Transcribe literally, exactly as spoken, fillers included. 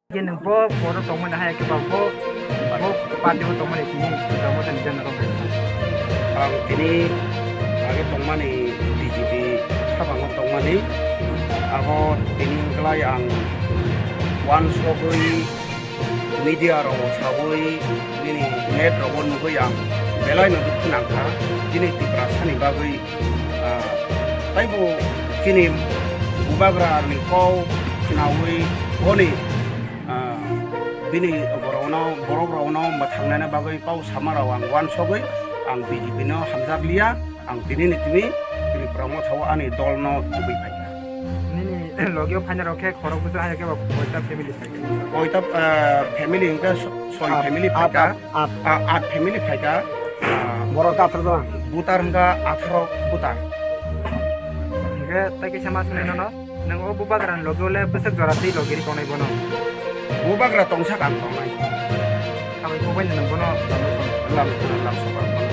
Khe nwng bo poro tongmani hai khe ba bo, bo party o tongmani tini tongmani jana rok. Ang tini age tongmani B J P habango tongmani, abo tini wngkhlai ang uansugwi media rok sawi nini net rogo nugwi ang belai no dukhu nangkha. Chini Tiprasani bagwi, ah, taibo chini bubagra ni kok khnawi boni, ah, bini borokno, borok rokno mwthangnani bagwi kok sama rok ang uansugwi ang B J P no hamjak liya. Ang tini ni tini Tripura Motha o ani dol no tubui phaikha. Nini logi o phaina rok khe khorok bwswk hai khe ba koita family phaikha? Koita, ah, family hwnkhe so-, soi family phaikha. At, at, at family phaikha. Ah, borok khe atharo jona. Butar hwnkha atharo butar. Hwnkhe tai kisa ma swnwi nono, nwng o bubagra ni logi o le bwswk jora twi logi ri tongnai bono? Bubagra tongsak ang tongnai. Aboni bubaino nwng bono lamsok ang.